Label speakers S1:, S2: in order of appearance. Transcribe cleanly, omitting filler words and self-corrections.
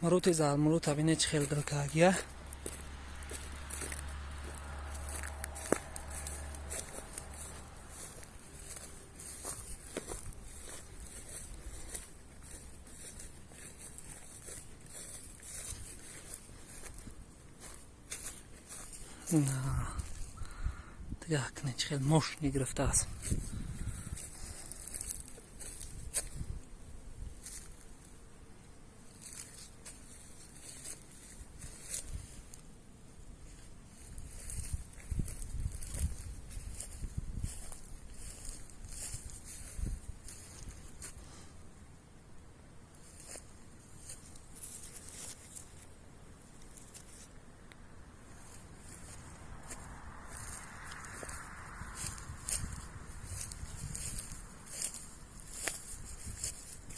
S1: Марути зармурута бинед, чӣ хел гилкагия. Дига кунед, чӣ хел мошини гирифтааст.